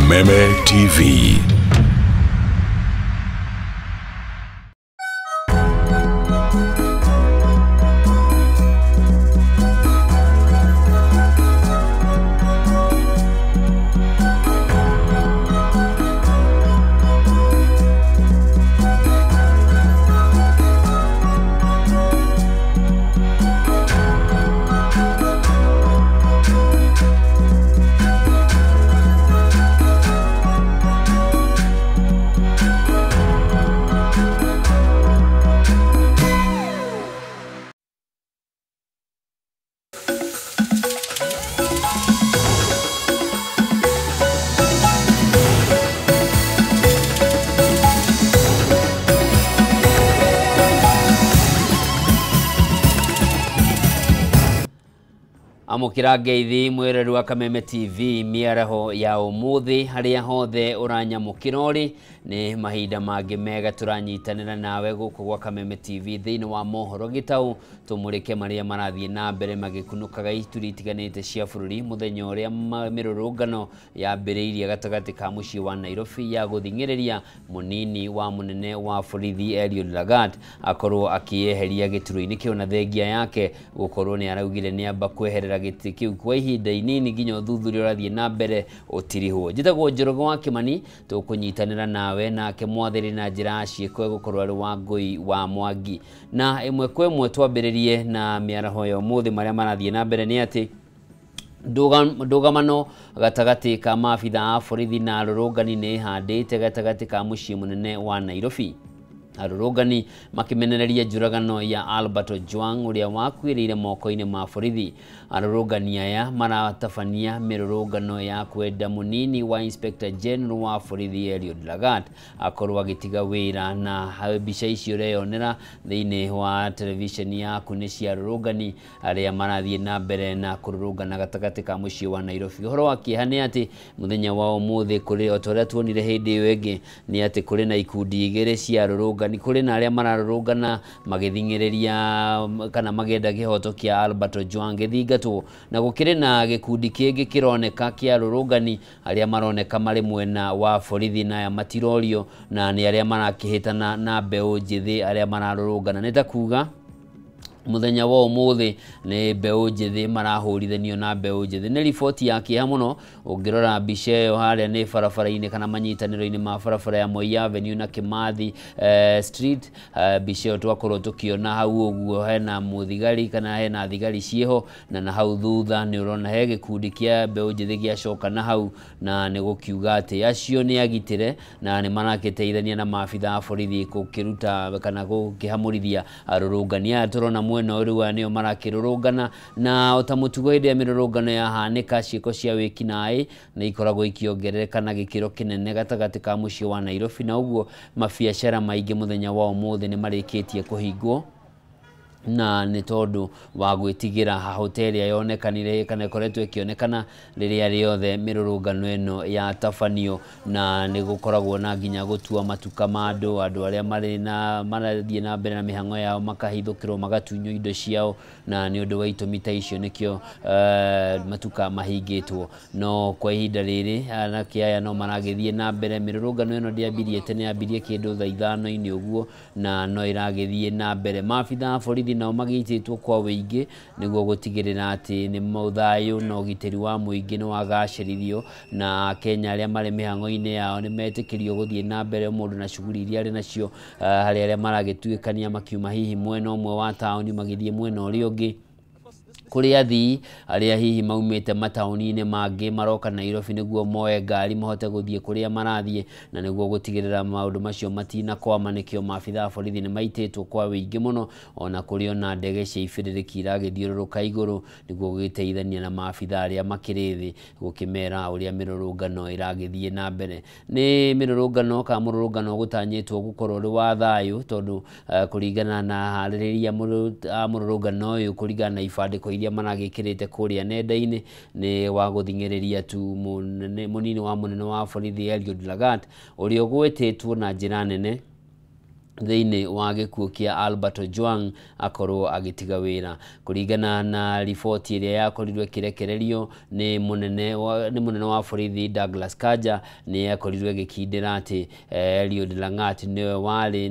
Kameme TV. Amukira ngeithi mwireri wa Kameme TV miaraho ya umuthi haria hothe uranyamukira uri ni mahinda mangi mega turanyitanira nawe guku gwa Kameme TV thiini wa mohoro gitau tumurike maria marathie na mbere magikunukaga ituri itiganite cia bururi muthenya uria mirurungano yambiriirie gatagati ka mucii wa Nairobi ya guthingiriria munini wa munene wa borithi Eliud Lagat akorwo akieheria gituru-ini kiu na thengia yake gukorwo ni araugire ni amba kweherera gĩtĩ kĩu kwa ihinda inini nginya ũthuthuria ũrathiĩ na mbere ũtirihwo. Njĩtagwo Njoroge wa Kĩmani, tũkũnyitanĩra nawe nake mwathĩri na njĩra ya ciĩko egũkorwo arĩ Wangũi wa Mwangi. Na ĩmwe kwa ĩmwe twambĩrĩrie na mĩaraho ya ũmũthĩ marĩa marathiĩ na mbere nĩ atĩ ndũgamano gatagatĩ ka maabitha a borithi na arũrũngani nĩ ĩhandĩte gatagatĩ ka mũciĩ mũnene wa Nairobi. Arũrũngani makimenereria njũragano ya Albert Ojwang ũrĩa wakuĩrĩire moko-inĩ ma borithi. Arũrũngani aya maratabania mĩrũrũngano ya kwenda mũnini wa Inspector General wa borithi Eliud Lagat akorwo agĩtiga wĩra, na mbica icio ũreyonera thĩinĩ wa televisheni yaku nĩ cia arũrũngani arĩa marathiĩ na mbere na kũrũrũngana gatagatĩ ka mũciĩ wa Nairobi. Ũhoro wa kĩeha nĩ atĩ mũthenya wa ũmũthĩ kũrĩ o ta ũrĩa tuonire hĩndĩ ĩyo ĩngĩ nĩ atĩ kũrĩ na ikundi igĩrĩ cia arũrũngani, kũrĩ na arĩa mararũrũngana magĩthing'ĩrĩria kana magĩenda kĩhoto kĩa Albert Ojwang gĩthingatwo, na gũkĩrĩ na gĩkundi kĩngĩ kĩroneka kĩa arũrũngani arĩa maroneka marĩ mwena wa borithi na aya matirorio na nĩ arĩa marakĩhĩtana na mbeũ njĩthĩ arĩa mararũrũngana. Nĩ ta kuga muthenya wa umuthi ni mbeũ njĩthĩ marahũrithanio na mbeũ njĩthĩ. Nĩ riboti ya kĩeha mũno ũngĩrora mbica ĩyo harĩa nĩ barabara-inĩ kana manyitanĩro-inĩ ma barabara ya Moi Avenue na Kimathi Street. Mbica ĩyo twakorwo tũkĩona hau ũguo hena mũthigari kana hena thigari ciĩho, na hau thutha nĩ ũrona he gĩkundi kĩa mbeũ njĩthĩ gĩacoka na hau, na nĩ gũkiuga atĩ acio nĩ agitĩre na nĩ marakĩteithania na maabitha a borithi gũkĩruta kana gũkĩhamũrithia arũrũngani aya tũrona mwena ũrĩa nĩo marakĩrũrũngana. Na ota mũtugo hĩndĩ ya mĩrũrũngano yahanĩka ciĩko cia wĩkinaĩ nĩ ikoragwo ikĩongerereka na gĩkĩro kĩnene gatagatĩ ka mũciĩ wa Nairobi, na ũguo mabiacara maingĩ mũthenya wa ũmũthĩ nĩ marĩkĩtie kũhingwo na nĩ tondũ wa gwĩtigĩra hahota ĩrĩa yonekanire kana ĩkoretwo ĩkĩonekana rĩrĩa rĩothe mĩrũrũngano ĩno yatabanio, na nĩ gũkoragwo na nginya gũtua matuka ma andũ, andũ arĩa marĩ na marathiĩ na mbere na mĩhang'o yao makahithũkĩrwo magatunywo indo ciao, na nĩ ũndũ wa itũmi ta icio nĩkĩo matuka mahingĩtwo. No kwa ihinda rĩrĩ anake aya no maragĩthiĩ na mbere. Mĩrũrũngano ĩno ndĩambirie tene, yambirie kĩndũ thaa ithano-inĩ ũguo na no ĩragĩthiĩ na mbere. Maabitha a borithi nao magĩitĩtwo kwa wĩingĩ nĩguo gũtigĩrĩra atĩ nĩ thayũ na ũgitĩri wa mũingĩ nĩ wagacĩrithio, na Akenya arĩa marĩ mĩhang'o-inĩ yao nĩ metĩkĩrio gũthiĩ na mbere mũndũ na shughuli iria arĩ nacio, harĩ arĩa maragĩtuĩkania makiuma hihi mwena ũmwe wa taũni magĩthiĩ mwena ũrĩa ũngĩ. Kũrĩ athii arĩa hihi maumĩte mataũni-inĩ mangĩ maroka Nairobi nĩguo moe ngari mahote gũthiĩ kũrĩa marathiĩ, na nĩguo gũtigĩrĩra maũndũ macio matinakwama nĩkĩo maabitha a borithi nĩ maitĩtwo kwa wĩingĩ mũno. Ona kũrĩ ona ndege cia ibĩrĩrĩki iragĩthiũrũrũka igũrũ nĩguo gũgĩteithania na maabitha arĩa makĩrĩ thĩ gũkĩmera ũrĩa mĩrũrũngano ĩragĩthiĩ na mbere. Nĩ mĩrũrũngano kana mũrũrũngano ũgũtanyĩtwo gũkorwo ũrĩ wa thayũ tondũ kũringana na harĩrĩria a mũrũrũngano ũyũ kũringana na ibandĩko iria maragĩkĩrĩte kũrĩa nenda-inĩ nĩ wa gũthing'ĩrĩria tu mũnini wa mũnene wa borithi Eliud Lagat ũrĩa ũgwetĩtwo na njĩra nene thĩinĩ wa gĩkuũ kĩa Albert Ojwang akorwo agĩtiga wĩra. Kũringana na riboti ĩrĩa yakorirwo ĩkĩrekererio nĩ mũnene wa borithi Douglas Kanja, nĩ yakorirwo ĩgĩkindĩra atĩ Eliud Langat nĩwe warĩ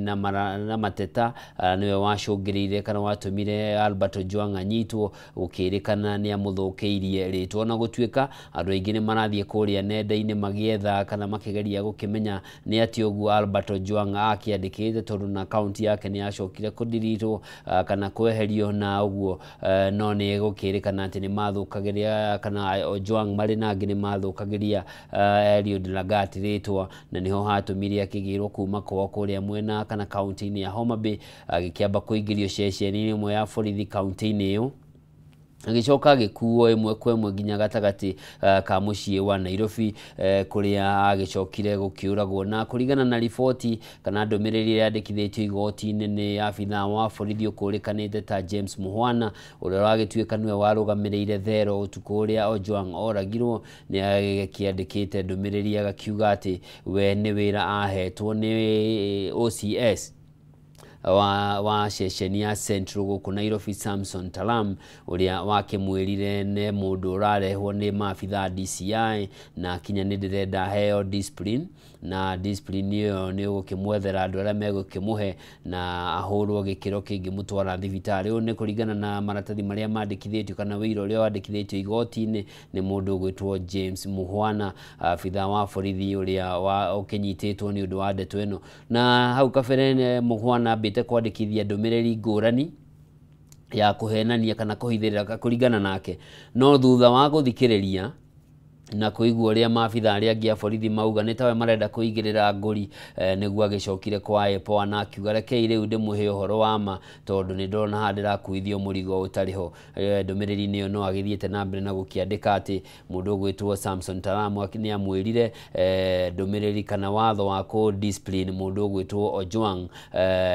na mateta, nĩwe wacũngĩrĩirie kana watũmire Albert Ojwang anyitwo, gũkĩrĩkana nĩ amũthũkĩirie rĩtwa. Ona gũtuĩka andũ aingĩ nĩ marathiĩ kũrĩa nenda-inĩ magĩetha kana makĩgeria gũkĩmenya nĩ atĩ ũguo Albert Ojwang akĩandĩkĩte, tondũ na akaunti yake nĩ yacokire kũdiritwo kana kweherio na ũguo, no nĩ gũkĩrĩkana atĩ nĩ mathũkagĩria kana Ojwang marĩ na angĩ nĩ mathũkagĩria Eliud Langat rĩtwa, na nĩho hatũmire akĩgĩrwo kuma kwao kũrĩa mwena kana kaunti-inĩ ya Homa Bay, agĩkĩamba kũingĩrio ceceni-inĩ ĩmwe ya borithi kaunti-inĩ ĩyo, agĩcoka agĩkuo ĩmwe kwa ĩmwe nginya gatagatĩ ka mũciĩ wa Nairobi, kũrĩa agĩcokire gũkĩũragwo. Na kũringana na riboti kana ndũmĩrĩri ĩrĩa yandĩkithĩtio igoti-inĩ nĩ abithaa wa borithi ũkũrĩkanĩte ta James Muhwana, ũrĩa ũragĩtuĩka nĩwe warũgamĩrĩire thero ũtukũ ũrĩa Ojwang oragirwo, nĩ agĩkĩandĩkĩte ndũmĩrĩri agakiuga atĩ we nĩ wĩra ahetwo nĩ OCS wa ceceni ya Central gũkũ Nairobi, Samson Talam, ũrĩa wakĩmwĩrire nĩ mũndũ ũrarehwo nĩ maabithaa DCI na kinya nĩ ndĩrenda heo discipline, na discipline ĩyo nĩ ũgũkĩmwethera andũ arĩa megũkĩmũhe na ahũrwo gĩkĩro kĩngĩmũtwara thibitarĩ. Ũũ nĩ kũringana na maratathi marĩa mandĩkithĩtio kana wĩira ũrĩa wandĩkithĩtio igoti-inĩ nĩ mũndũ ũgwĩtwo James Muhwana, abithaa wa borithi ũrĩa ũkĩnyitĩtwo nĩ ũndũ wa ndeto ĩno. Na hau kabere Muhwana ambĩte kwandĩkithia ndũmĩrĩri ngũrani ya kũhenania kana kũhithĩrĩra kũringana nake, no thutha wa gũthikĩrĩria na kũigua ũrĩa maabithaa arĩa angĩ a borithi mauga nĩ tawe marenda kũigĩrĩra ngũri, nĩguo agĩcokire kwa IPOA na akiuga rekei rĩu ndĩmũhe ũhoro wa ma, tondũ nĩ ndona haha ndĩrakuithio mũrigo ũtarĩ ho. Ndũmĩrĩri-inĩ ĩyo no agĩthiĩte na mbere na gũkĩandĩka atĩ mũndũ ũgwĩtwo Samson Talam nĩ amwĩrire ndũmĩrĩri kana watho wa kũ discipline mũndũ ũgwĩtwo Ojwang.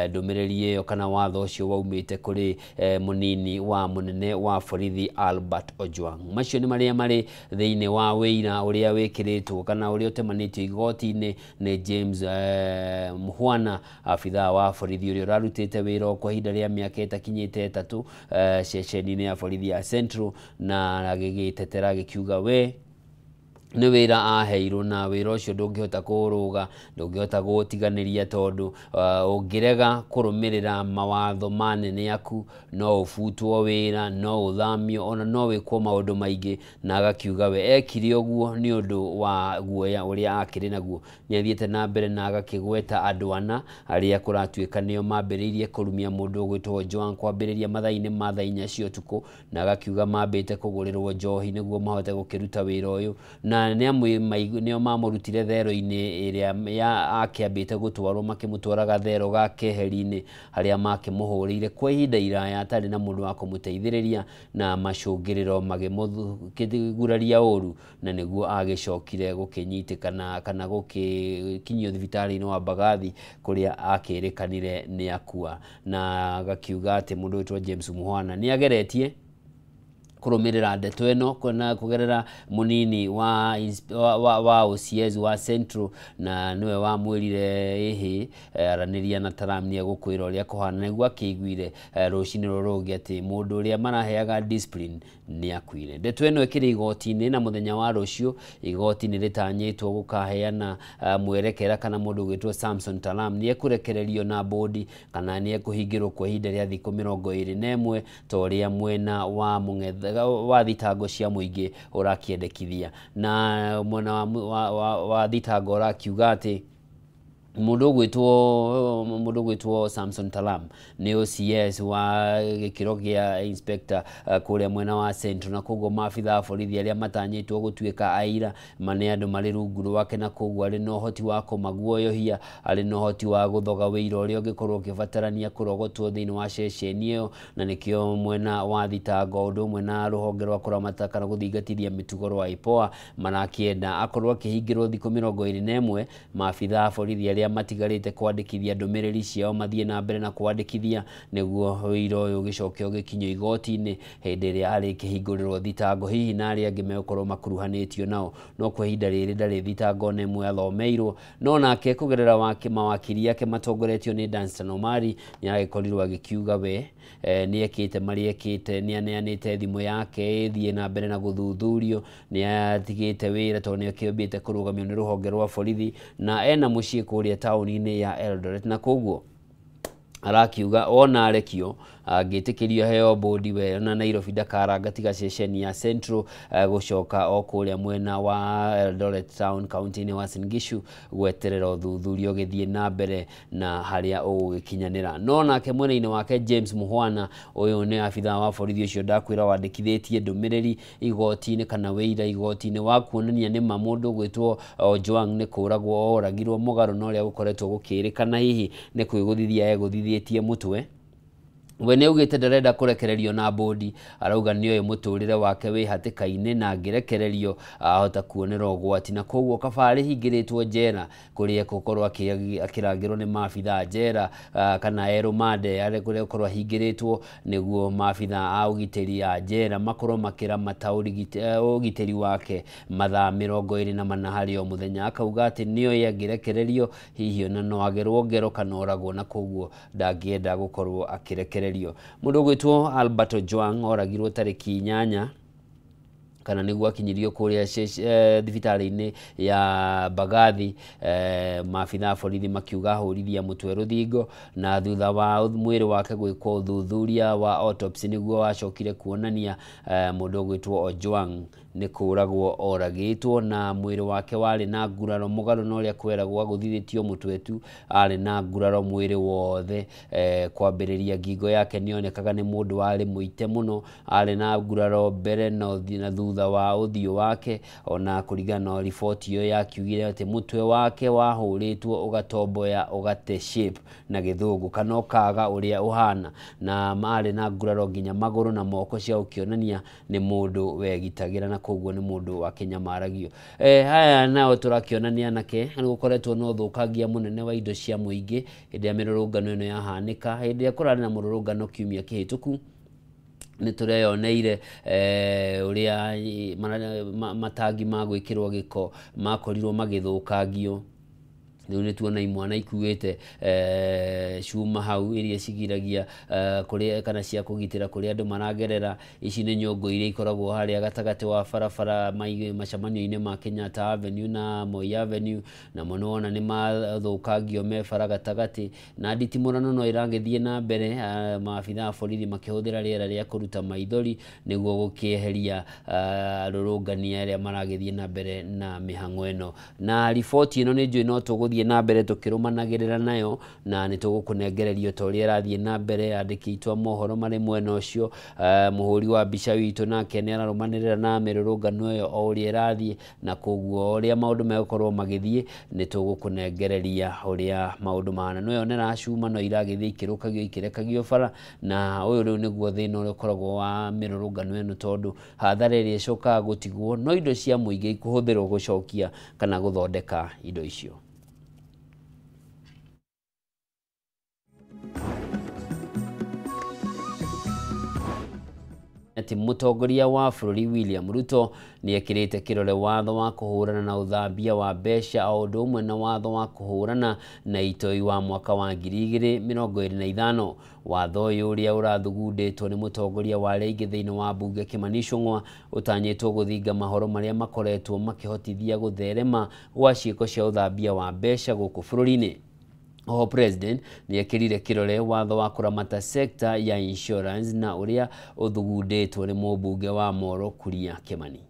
Ndũmĩrĩri ĩyo kana watho ũcio waumĩte kũrĩ mũnini wa mũnene wa borithi Albert Ojwang. Macio nĩ marĩa marĩ thĩinĩ wa wĩira ũrĩa wĩkĩrĩtwo kana ũrĩa ũtemanĩtio igoti-inĩ nĩ James Muhwana, abithaa wa borithi ũrĩa ũrarutĩte wĩra kwa ihinda rĩa mĩaka ĩtakinyĩte 3 ceceni-inĩ ya borithi ya Central, na agĩgĩtetera agĩkiuga we nĩ wĩra aheirwo na wĩra ũcio ndũngĩhota kũrũga, ndũngĩhota gũtiganĩria, tondũ ũngĩrega kũrũmĩrĩra mawatho manene aku no ũbutwo wĩra, no ũthamio, ona no wĩkwo maũndũ maingĩ. Na agakiuga we ekire ũguo nĩ ũndũ wa guoya ũrĩa akĩrĩ naguo. Nĩ athiĩte na mbere na agakĩgweta andũ ana arĩa kũratuĩka nĩo mambĩrĩirie kũrumia mũndũ ũgwĩtwo Ojwang kwambĩrĩria mathaa-inĩ ma thaa 4 cia ũtukũ, na agakiuga mambĩte kũgũrĩrwo njohi nĩguo mahote gũkĩruta wĩra ũyũ, na nĩo mamũrutire thero-inĩ ĩrĩa akĩambĩte gũtwarwo, makĩmũtwaraga thero ga keheri-inĩ harĩa makĩmũhũrĩire kwa ihinda iraya atarĩ na mũndũ wa kũmũteithĩrĩria, na macũngĩrĩro magĩmũguraria ũru, na nĩguo agĩcokire gũkĩnyitĩkana kana gũkĩkinyio thibitarĩ-inĩ wa Mbagathi kũrĩa akĩrĩkanire nĩ akua. Na agakiuga atĩ mũndũ wĩtwo James Muhwana nĩ ageretie kũrũmĩrĩra ndeto ĩno na kũgerera mũnini wa OCS wa Central, na nĩwe wamwĩrire ĩhĩ aranĩria na Talam nĩ egũkwĩra ũrĩa kũhana, nĩguo akĩiguire rũcinĩ rũrũ rũngĩ atĩ mũndũ ũrĩa maraheaga discipline nĩ akuire. Ndeto ĩno ĩkĩrĩ igoti-inĩ, na mũthenya wa rũciũ igoti nĩ rĩtanyĩtwo gũkaheana mwerekera kana mũndũ ũgwĩtwo Samson Talam nĩ ekũrekererio na bodi kana nĩ ekũhingĩrwo kwa ihinda rĩa thikũ 21 ta ũrĩa mwena wa mũng'etha wa thitango cia mũingĩ ũrakĩendekithia. Na mwena wa thitango ũrakiuga atĩ mũndũ ũgwĩtwo Samson Talam nĩ OCS wa gĩkĩro kĩa inspector kũrĩa mwena wa Central, na koguo maabithaa a borithi arĩa matanyĩtwo gũtuĩka aira nĩ andũ marĩ rungu rwake, na koguo arĩ na ũhoti wa kũmaguoyohia, arĩ na ũhoti wa gũthoga wĩira ũrĩa ũngĩkorwo ũkĩbatarania kũrogotwo thĩinĩ wa ceceni ĩyo, na nĩkĩo mwena wa thitango ũndũ ũmwe na rũhonge rwa kũramata kana gũthingatithia mĩtugo rwa IPOA marakĩenda akorwo akĩhingĩrwo thikũ 21 maabithaa a borithi arĩa arĩa matigarĩte kwandĩkithia ndũmĩrĩri ciao mathiĩ na mbere na kwandĩkithia nĩguo ũira ũyũ ũgĩcoke ũgĩkinyio igoti-inĩ hĩndĩ ĩrĩa arĩkĩhingũrĩrwo thitango hihi na arĩa angĩ megũkorwo makuruhanĩtio nao. No kwa ihinda rĩrĩ ndarĩ thitango ona ĩmwe athomeirwo, no nake kũgerera mawakiri ake matongoretio nĩ Danstan Omari nĩ agĩkorirwo agĩkiuga we nĩ ekĩte marĩa ekĩte, nĩ aneanĩte thimũ yake ĩthiĩ na mbere na gũthuthurio, nĩ atigĩte wĩra tondũ nĩ akĩambĩte kũrũgamio nĩ rũhonge rwa borithi na ena mũciĩ kũrĩa taũni-inĩ ya Eldoret, na koguo arakiuga ona arekio angĩtĩkĩrio heo bodi we na Nairobi ndakaranga tiga ceceni ya Central gũcoka o kũrĩa mwena wa Eldoret Town kaunti-inĩ wa Uasin Gishu gweterera ũthuthuria ũgĩthiĩ na mbere na harĩa ũgũgĩkinyanĩra. No nake mwena-inĩ wake James Muhwana, ũyũ nĩ abithaa wa borithi ũcio ndakwĩra wandĩkithĩtie ndũmĩrĩri igoti-inĩ kana wĩira igoti-inĩ wa kuonania nĩma mũndũ ũgwĩtwo Ojwang nĩ kũragwo oragirwo mũgarũ na ũrĩa gũkoretwo gũkĩrĩkana hihi nĩ kwĩgũthithia egũthithĩtie mũtwe. We nĩ augĩte ndarenda kũrekererio na bodi, arauga nĩoĩ mũtũrĩre wake wĩ hatĩka-inĩ na angĩrekererio ahota kuonera ũgwati, na koguo kaba arĩhingĩrĩtwo njera kũrĩa egũkorwo akĩrangĩrwo nĩ maabithaa njera kana erwo mande kũrĩa egũkorwo ahingĩrĩtwo nĩguo maabithaa a ũgitĩri a njera makorwo makĩramata ũgitĩri wake mathaa 24 harĩ o mũthenya. Akauga atĩ nĩoĩ angĩrekererio hihi ona no agerwo ngero kana oragwo, na koguo ndangĩenda gũkorwo akĩrekererio. Mũndũ ũgwĩtwo Albert Ojwang oragirwo tarĩki 8 kana nĩguo akinyirio kũrĩa thibitarĩ-inĩ ya Mbagathi, maabithaa a borithi makiuga ahũrithia mũtwe rũthingo, na thutha wa mwĩrĩ wake gwĩkwo ũthuthuria wa autopsy nĩguo wacokire kuonania mũndũ ũgwĩtwo Ojwang nĩ kũragwo oragĩtwo, na mwĩrĩ wake warĩ na nguraro mũgarũ na ũrĩa kweragwo agũthithĩtio mũtwe tu, arĩ na nguraro mwĩrĩ wothe, kwambĩrĩria ngingo yake nĩonekaga nĩ mũndũ warĩ mũite mũno, arĩ na nguraro mbere na thutha wa ũthiũ wake, ona kũringana na riboti ĩyo yakiugire atĩ mũtwe wake wahũrĩtwo ũgatomboya ũgate shape na gĩthũngũ kana ũkaga ũrĩa ũhana, na marĩ na nguraro nginya magũrũ na moko cia gũkĩonania nĩ mũndũ wegitagĩra na koguo nĩ mũndũ wakĩnyamaragio. Haya nao tũrakĩonania anake nĩ gũkoretwo na ũthũkangia mũnene wa indo cia mũingĩ hĩndĩ ya mĩrũrũngano ĩno yahanĩka. Hĩndĩ ĩrĩa kũrarĩ na mũrũrũngano kiumia kĩhĩtũku nĩ tũreyoneire ũrĩa matangi ma gwĩkĩrwo gĩko makorirwo magĩthũkangio. Rĩu nĩ tuona imwana ikuĩte cuma hau iria cigiragia kũrĩa kana cia kũgitĩra kũrĩa andũ maragerera. Ici nĩ nyũngũ iria ikoragwo harĩa gatagatĩ wa barabara macemanio-inĩ ma Kenyatta Avenue na Moi Avenue, namo nĩwona nĩ mathũkangio me bara gatagatĩ, na nditimũrano no ĩragĩthiĩ na mbere, maabithaa a borithi makĩhũthĩra rĩera rĩa kũruta maithori nĩguo gũkĩeheria arũrũngani arĩa maragĩthiĩ na mbere na mĩhang'o ĩno. Na riboti ĩno nĩ njũĩ no tũgũthiĩ na mbere tũkĩrũmanagĩrĩra nayo na nĩ tũgũkũnengererio ta ũrĩa ĩrathiĩ na mbere. Andĩki aitũ a mohoro marĩ mwena ũcio, mũhũri wa mbica witũ nake nĩ ararũmanĩrĩra na mĩrũrũngano ĩyo o ũrĩa ĩrathiĩ, na koguo ũrĩa maũndũ megũkorwo magĩthiĩ nĩ tũgũkũnengereria ũrĩa maũndũ mahana. No yonera cuma no iragĩthiĩ ikĩrũkagio ikĩrekagio bara, na ũyũ rĩu nĩguo thĩna ũrĩa ũkoragwo wa mĩrũrũngano ĩno, tondũ hathara ĩrĩa ĩcokaga gũtigwo no indo cia mũingĩ ikũhũthĩrwo gũcokia kana gũthondeka indo icio. Atĩ mũtongoria wa bũrũri William Ruto nĩ ekĩrĩte kĩrore watho wa kũhũrana na ũthambia wa mbeca o ũndũ ũmwe na watho wa kũhũrana na itoi wa mwaka wa 2025. Watho ũyũ ũrĩa ũrathugundĩtwo nĩ mũtongoria wa arĩa aingĩ thĩinĩ wa mbunge Kimani Ichung'wa ũtanyĩtwo gũthinga mahoro marĩa makoretwo makĩhotithia gũtherema gwa ciĩko cia ũthambia wa mbeca gũkũ bũrũri-inĩ. Oho president nĩ ekĩrire kĩrore watho wa kũramata sekta ya insurance na ũrĩa ũthugundĩtwo nĩ mũmbunge wa Moro Kuria Kimani.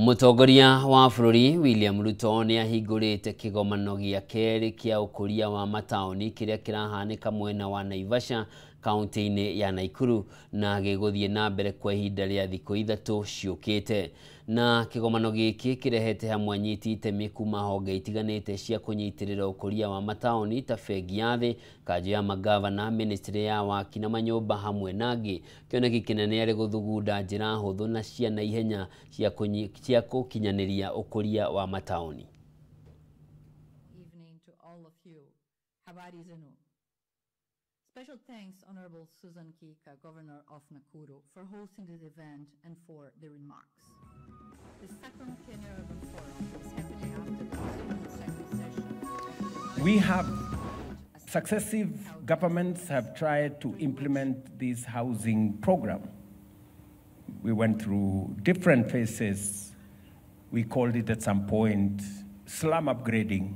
Mũtongoria wa bũrũri William Ruto nĩ ahingũrĩte kĩgomano gĩa kerĩ kĩa ũkũria wa mataũni kĩrĩa kĩrahanĩka mwena wa Naivasha kaunti-inĩ ya Nakuru na gĩgũthiĩ na mbere kwa ihinda rĩa thikũ 3 ciũkĩte. Na kĩgomano gĩkĩ kĩrehete hamwe anyiti itemi kuma honge itiganĩte cia kũnyitĩrĩra ũkũria wa mataũni ta Bengi ya Thĩ, kanjũ ya magavana, ministry ya waki na manyũmba hamwe na angĩ. Kĩoneki kĩnene arĩ gũthugunda njĩra hũthũ na cia naihenya cia gũkinyanĩria ũkũria wa mataũni. Evening to all of you. Habari zenu. Special thanks, Honorable Susan Kihika, Governor of Nakuru, for hosting this event and for the remarks. The second Kenya Urban Forum is happening after the second session. We have successive governments have tried to implement this housing program. We went through different phases. We called it at some point slum upgrading,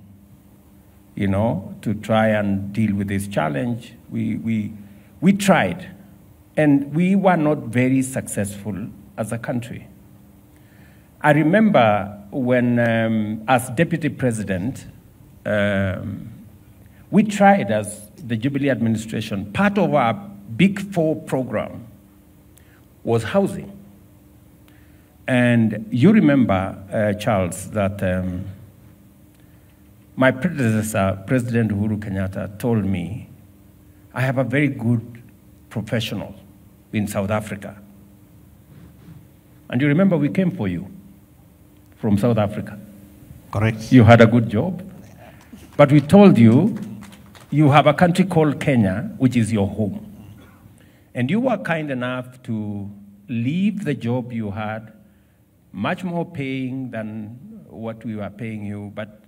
you know, to try and deal with this challenge. We tried, and we were not very successful as a country. I remember when, as deputy president, we tried as the Jubilee administration, part of our Big Four program was housing. And you remember, Charles, that my predecessor, President Uhuru Kenyatta, told me, I have a very good professional in South Africa. And you remember we came for you from South Africa. Correct. You had a good job. But we told you, you have a country called Kenya, which is your home. And you were kind enough to leave the job you had, much more paying than what we were paying you, but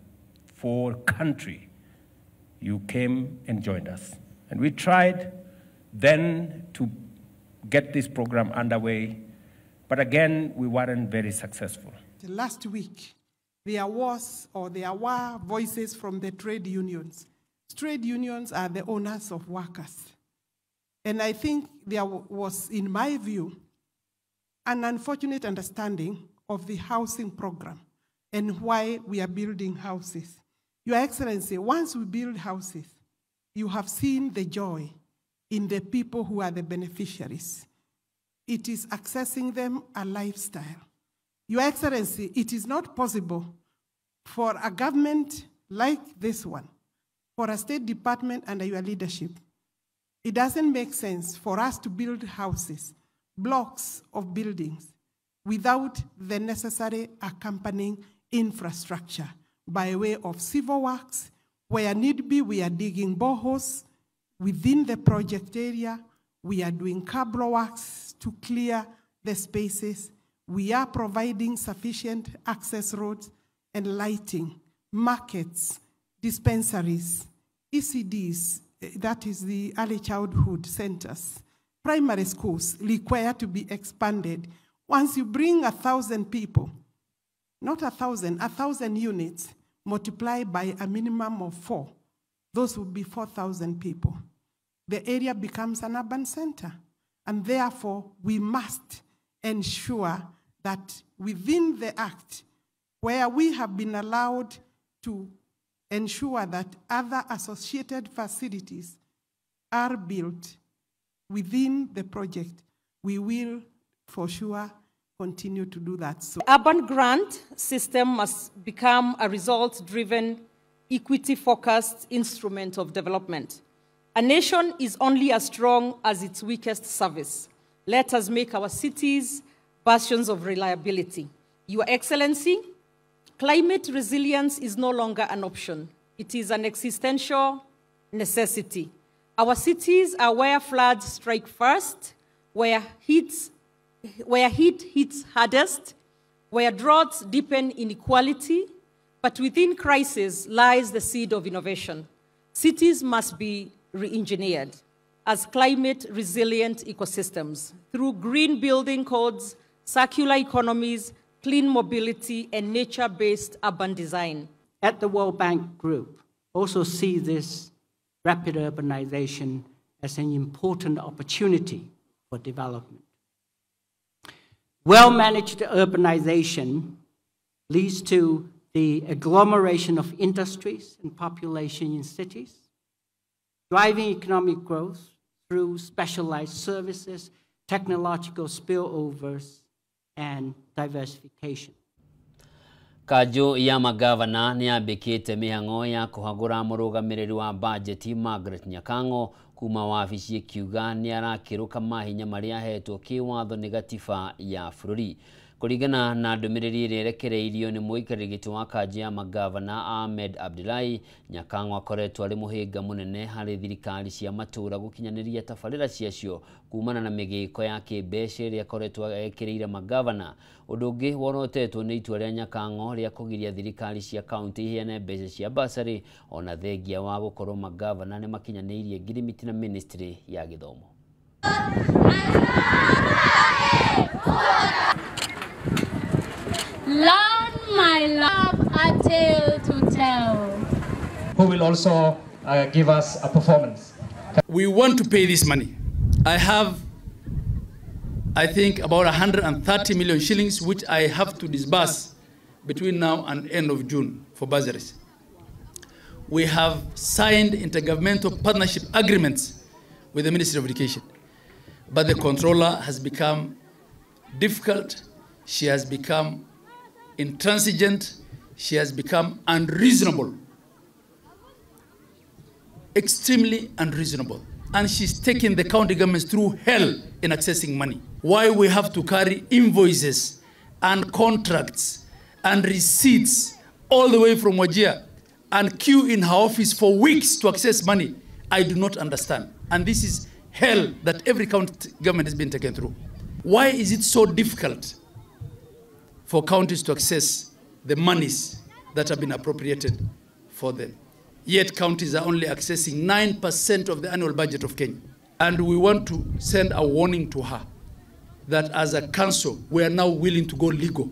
for country, you came and joined us. And we tried then to get this program underway, but again, we weren't very successful. Last week, there was, or there were voices from the trade unions. Trade unions are the owners of workers. And I think there was, in my view, an unfortunate understanding of the housing program and why we are building houses. Your Excellency, once we build houses, you have seen the joy in the people who are the beneficiaries. It is accessing them a lifestyle. Your Excellency, it is not possible for a government like this one, for a state department under your leadership. It doesn't make sense for us to build houses, blocks of buildings, without the necessary accompanying infrastructure by way of civil works. Where need be, we are digging boreholes within the project area. We are doing cabro works to clear the spaces. We are providing sufficient access roads and lighting, markets, dispensaries, ECDs, that is the early childhood centers. Primary schools require to be expanded. Once you bring 1,000 people, not 1,000, 1,000 units, multiplied by a minimum of 4, those would be 4,000 people. The area becomes an urban center. And therefore, we must ensure that within the Act, where we have been allowed to ensure that other associated facilities are built within the project, we will for sure continue to do that. So the urban grant system must become a results-driven, equity-focused instrument of development. A nation is only as strong as its weakest service. Let us make our cities bastions of reliability. Your Excellency, climate resilience is no longer an option. It is an existential necessity. Our cities are where floods strike first, where heat hits hardest, where droughts deepen inequality, but within crisis lies the seed of innovation. Cities must be re-engineered as climate-resilient ecosystems through green building codes, circular economies, clean mobility, and nature-based urban design. At the World Bank Group, also see this rapid urbanization as an important opportunity for development. Well-managed urbanization leads to the agglomeration of industries and population in cities, driving economic growth through specialized services, technological spillovers, and diversification. Kanjũ ya magavana nĩ yambĩkĩte mĩhang'o ya kũhagũra mũrũgamĩrĩri wa bajeti Margaret Nyakang'o kuma wabici ĩkiuga nĩ arakĩrũka mahinya marĩa ahetwo kĩwatho nĩ gatiba ya bũrũri. Kũringana na ndũmĩrĩri ĩrĩa ĩrekereirio nĩ mũikarĩri gĩtĩ wa kanjũ ya magavana Ahmed Abdullahi, Nyakang'o akoretwo arĩ mũhĩnga mũnene harĩ thirikari cia matũũra gũkinyanĩria tabarĩra ciacio kumana na mĩgĩko ya kĩmbeca ĩrĩa akoretwo ekĩrĩire magavana. Ũndũ ũngĩ worotetwo nĩ itua rĩa Nyakang'o rĩa kũgiria thirikari cia kaunti iheane mbeca cia basarĩ ona thengia wa gũkorwo magavana nĩ makinyanĩirie ngirimiti na ministry ya gĩthomo. Learn, my love, a tale to tell. Who will also give us a performance. We want to pay this money. I have, I think, about 130 million shillings, which I have to disburse between now and end of June for bursaries. We have signed intergovernmental partnership agreements with the Ministry of Education, but the controller has become difficult. She has become intransigent. She has become unreasonable, extremely unreasonable. And she's taking the county governments through hell in accessing money. Why we have to carry invoices and contracts and receipts all the way from Wajir and queue in her office for weeks to access money, I do not understand. And this is hell that every county government has been taken through. Why is it so difficult for counties to access the monies that have been appropriated for them? Yet counties are only accessing 9% of the annual budget of Kenya. And we want to send a warning to her that as a council, we are now willing to go legal.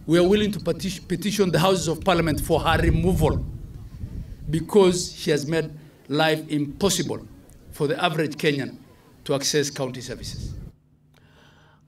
We are willing to petition the Houses of Parliament for her removal because she has made life impossible for the average Kenyan to access county services.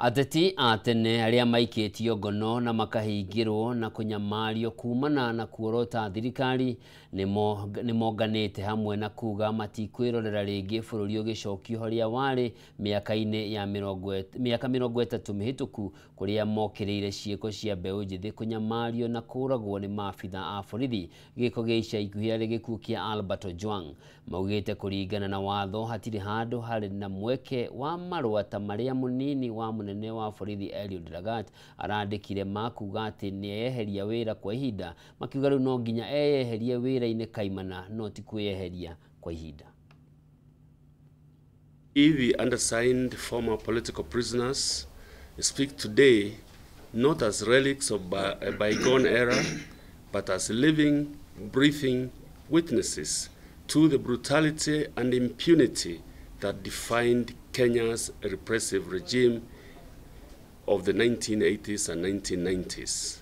Ateti a tene arĩa maikĩtio ngono na makahingĩrwo na kũnyamario kumana na kuorota thirikari nĩ monganĩte hamwe na kuga matikwĩrorera rĩngĩ bũrũri ũgĩcokio harĩa warĩ mĩaka-inĩ ya mĩaka 30 mĩhĩtũku kũrĩa mokĩrĩire ciĩko cia mbeũ njĩthĩ kũnyamario na kũragwo nĩ maabitha a borithi. Gĩko gĩa ica ikuhĩ arĩ gĩkuũ kĩa Albert Ojwang. Maugĩte kũringana na watho hatirĩ handũ harĩ na mweke wa marũa ta marĩa mũnini wa mũnene wa borithi Eliud Lagat arandĩkire ma kuga atĩ nĩeyeheria wĩra kwa ihinda, makiuga rĩu no nginya eyeherie wĩra-inĩ kaimana no ti kwĩyeheria kwa ihinda. The undersigned former political prisoners speak today not as relics of a bygone era, but as living, breathing witnesses to the brutality and impunity that defined Kenya's repressive regime of the 1980s and 1990s.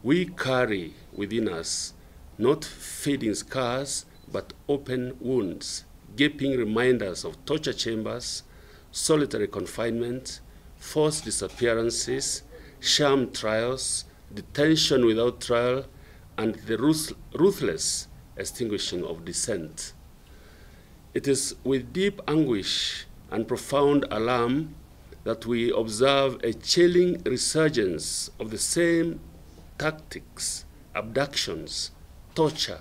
We carry within us not fading scars, but open wounds, gaping reminders of torture chambers, solitary confinement, forced disappearances, sham trials, detention without trial, and the ruthless extinguishing of dissent. It is with deep anguish and profound alarm that we observe a chilling resurgence of the same tactics, abductions, torture,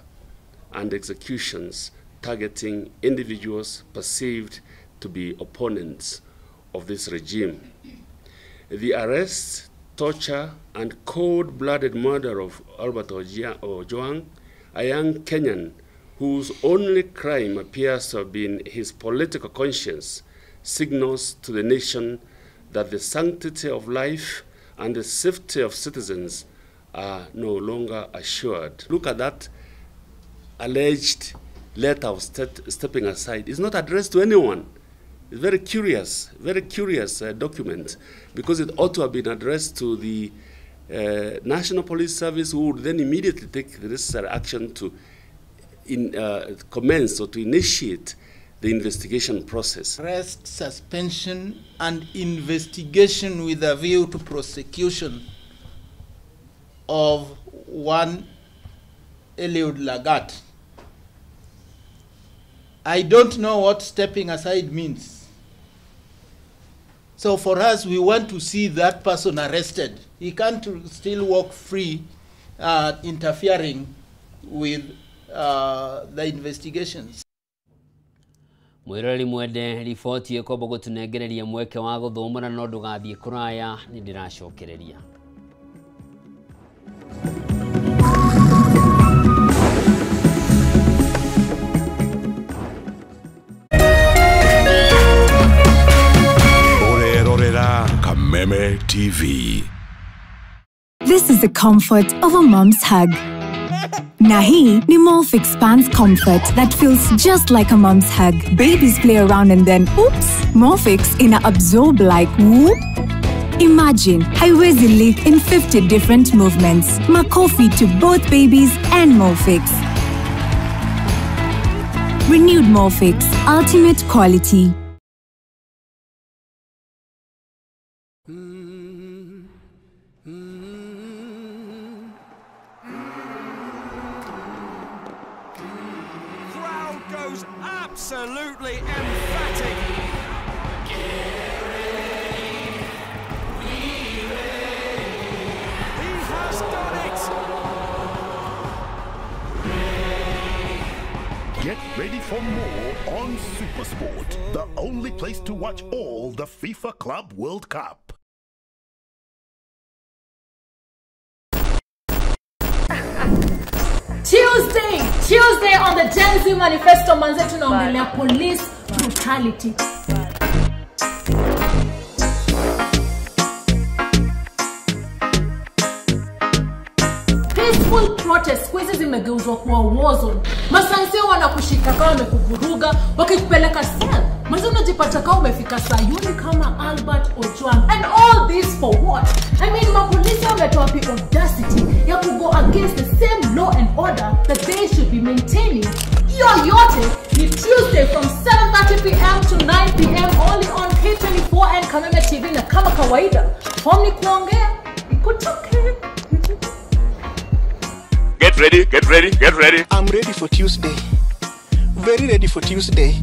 and executions targeting individuals perceived to be opponents of this regime. The arrest, torture, and cold-blooded murder of Albert Ojwang, a young Kenyan whose only crime appears to have been his political conscience, signals to the nation that the sanctity of life and the safety of citizens are no longer assured. Look at that alleged letter of stepping aside. It's not addressed to anyone. It's very curious document, because it ought to have been addressed to the National Police Service, who would then immediately take the necessary action to commence or to initiate the investigation process. Arrest, suspension, and investigation with a view to prosecution of one Eliud Lagat. I don't know what stepping aside means. So for us, we want to see that person arrested. He can't still walk free, interfering with the investigations. Mwiroreri mwende riboti ĩkomba gũtũnengereria mweke wa gũthomora no ndũgathiĩ kũraya nĩ ndĩracokereria. Ũrerorera Kameme TV. This is the comfort of a mom's hug. Na hii ni Molfix Pants Comfort that feels just like a mom's hug. Babies play around and then, oops, Molfix ina absorb like whoop. Imagine, haiwezi leak in 50 different movements. Makofi to both babies and Molfix. Renewed Molfix, ultimate quality. Goes absolutely emphatic. He has done it. Get ready for more on SuperSport, the only place to watch all the FIFA Club World Cup. Tuesday on the Gen Z Manifesto, manze tunaongelea police brutality. Peaceful protest siku hizi zimegeuzwa kuwa war zone. Masanse wanakushika kama wamekuvuruga, wakikupeleka cell. Manze unajipata kama umefika Sayuni kama Albert Ojwang. And all this for what? I mean, mapolisi wametoa wapi audacity ya ku go against the same law and order that they should be maintaining? Hiyo yote ni Tuesday from 7:30 p.m. to 9 p.m. only on K24 and Kameme TV, na kama kawaida, form ni kuongea, ikutoke. Get ready, get ready, get ready. I'm ready for Tuesday. Very ready for Tuesday.